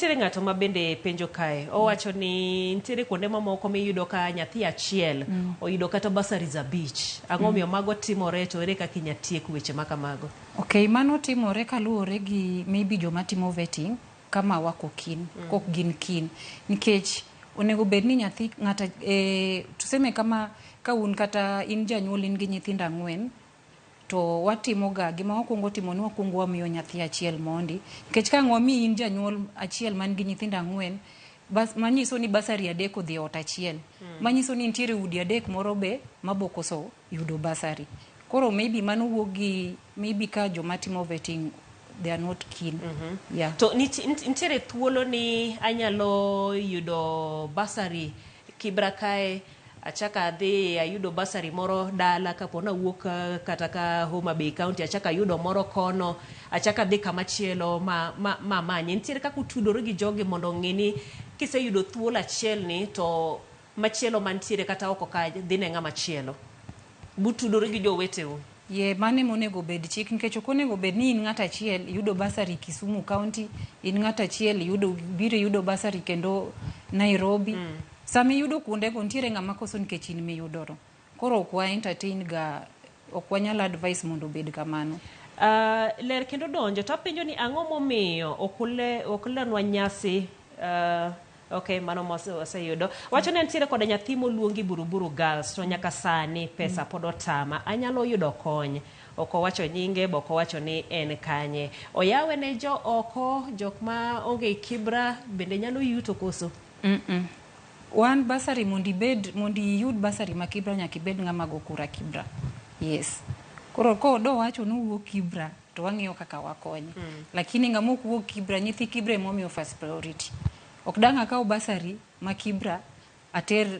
Nitiere ng'ato ma bende penjo kae. Owacho ni nitiere kuonde mamoko miyudo ka nyathi achiel oyudo kata bursaries 5. Ang'o omiyo mago timore to ere kaka inya tiek weche ma kamago? Okay, mano timore kaluwore gi maybe joma timo vetting kama wako keen, kok gin keen. Nikech onego bed ni nyathi ng'ata tuseme kama ka un kata in janyuol in gi nyithindo 4 to watimo ga gima wakwongo timo ni wakwongo wamiyo nyathi achiel mondi nikech ka ang' wamiyi in janyuol achiel man gi nyithindo 4 bas manyiso ni bursary 3 odhi e ot achiel. Manyiso ni nitiere udi 3 moro be mabokoso yudo bursary. Koro maybe mano wuok gi maybe ka joma timo vetting they are not keen. Yeah. To nitiere thuolo ni anyalo yudo bursary Kibra kae achaka adhi ayudo bursary moro dala kapo nawuok kata ka Homa Bay County achaka ayudo moro kono achaka adhi kamachielo ma manye. Nitiere kaka utudore gi jogi mondo ong'e ni kiseyudo thuolo achiel ni to machielo mantiere kata oko ka dhi ne ng'ama chielo. Butudore gi joweteu. Ye mano ema onego bed chik nikech ok onego bed ni in ng'at achiel iyudo bursary Kisumu County, in ng'at achiel iyudo biro iyudo bursary kendo Nairobi. Sama iyudo kuondego nitiere ng'ama koso nikech in miyudoro. Koro ok wa entertain ga ok wanyal advice mondo obed kamano. Ler kendo donjo to apenjo ni ang'o momiyo ok ulernwa nyasi ok mano waseyudo. Wacho ni antiere koda nyathi moluongi Buruburu Girls to nyaka sani pesa pod otama. Anyalo yudo kony. Ok owacho nyinge be ok owacho ni en kanye. Oyawe ne jo oko jok ma onge Kibra bende nyalo yuto koso? Wan bursary mondo ibed mondo iyud bursary ma Kibra nyaka ibed ng'ama go kura Kibra. Yes. Koro ko dowacho ni owuok Kibra to wang'iyo kaka wakonye. Lakini ng'ama ok wuok Kibra nyithi Kibra emomiyo first priority. Ok dang' akaw bursary ma Kibra ater